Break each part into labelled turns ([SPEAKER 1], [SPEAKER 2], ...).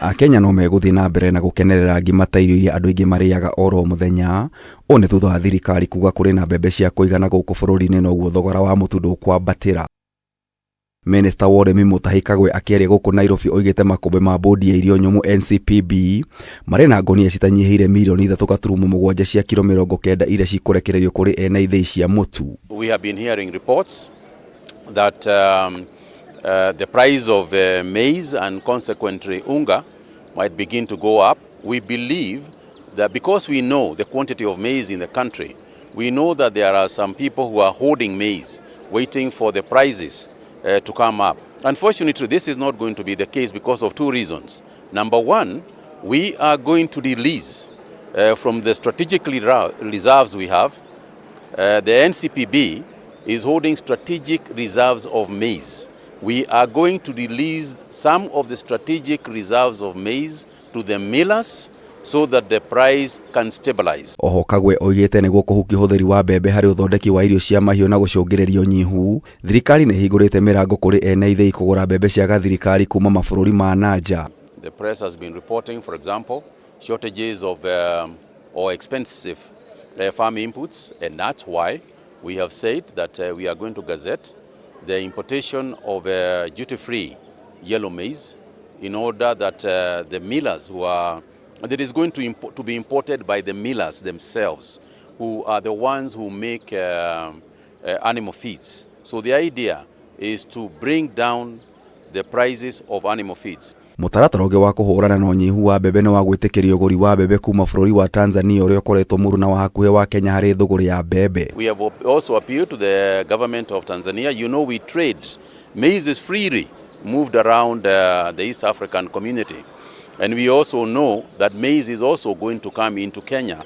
[SPEAKER 1] Akenya no megũthiĩ na mbere na gũkenerera ngima ta irio iria andũ aingĩ marĩaga oro mũthenya. Ũũ nĩ thutha wa thirikari kuga kũrĩ na mbembe cia kũigana gũkũ bũrũri-inĩ noguo thogora wa mũtu ndũkwambatĩra. Minista wa ũrĩmi Mutahi Kagwe akĩaria gũkũ Nairobi oigĩte makũmbĩ ma bodi ya irio nyũmũ NCPB marĩ na ngonia citanyihĩire mirioni 3.7 cia kiro 90 iria cikũrekererio kũrĩ ene ithĩi cia mũtu.
[SPEAKER 2] We have been hearing reports that the price of maize and consequently unga might begin to go up. We believe that because we know the quantity of maize in the country, we know that there are some people who are hoarding maize, waiting for the prices to come up. Unfortunately, this is not going to be the case because of two reasons. Number one, we are going to release from the strategic reserves we have. The NCPB is holding strategic reserves of maize. We are going to release some of the strategic reserves of maize to the millers so that the price can stabilize.
[SPEAKER 1] Oho Kagwe oigĩte nĩguo kũhukia ũhũthĩri wa mbembe harĩ ũthondeki wa irio cia mahiũ na gũcũngĩrĩria ũnyihu, thirikari nĩ ĩhingũrĩte mĩrango kũrĩ ene ithĩi kũgũra mbembe cia gathirikari kuma mabũrũri ma na nja.
[SPEAKER 2] The press has been reporting, for example, shortages of or expensive farm inputs, and that's why we have said that we are going to gazette the importation of duty-free yellow maize in order that the millers who are, that is going to be imported by the millers themselves, who are the ones who make animal feeds. So the idea is to bring down the prices of animal feeds.
[SPEAKER 1] Mũtaratara ũngĩ wa kũhũrana na ũnyihu wa mbembe nĩ wa gwĩtĩkĩria ũgũri wa mbembe kuma bũrũri wa Tanzania ũrĩa ũkoretwo mũruna wa hakuhĩ wa Kenya harĩ thũgũrĩ ya mbembe.
[SPEAKER 2] We have also appealed to the government of Tanzania. We trade. Maize is freely moved around the East African community. And we also know that maize is also going to come into Kenya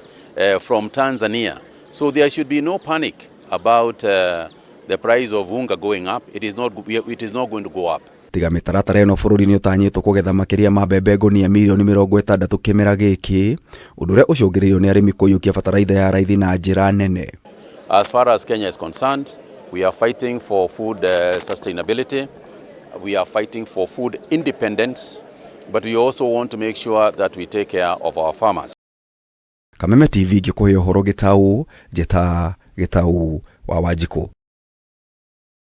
[SPEAKER 2] from Tanzania. So there should be no panic about the price of unga going up. It is not going to go up.
[SPEAKER 1] Tiga mĩtaratara ĩno, bũrũri nĩ ũtanyĩtwo kũgetha makĩria ma mbembe ngũnia mirioni 60 kĩmera gĩkĩ, ũndũ ũrĩa ũcũngĩrĩirio nĩ arĩmi kũiyũkia bataraitha ya raithi na njĩra nene.
[SPEAKER 2] As far as Kenya is concerned, we are fighting for food sustainability. We are fighting for food independence, but we also want to make sure that we take care of our farmers.
[SPEAKER 1] Kameme TV ngĩkũhe ũhoro gĩtaũ, njĩta Gĩtaũ wa Wanjikũ.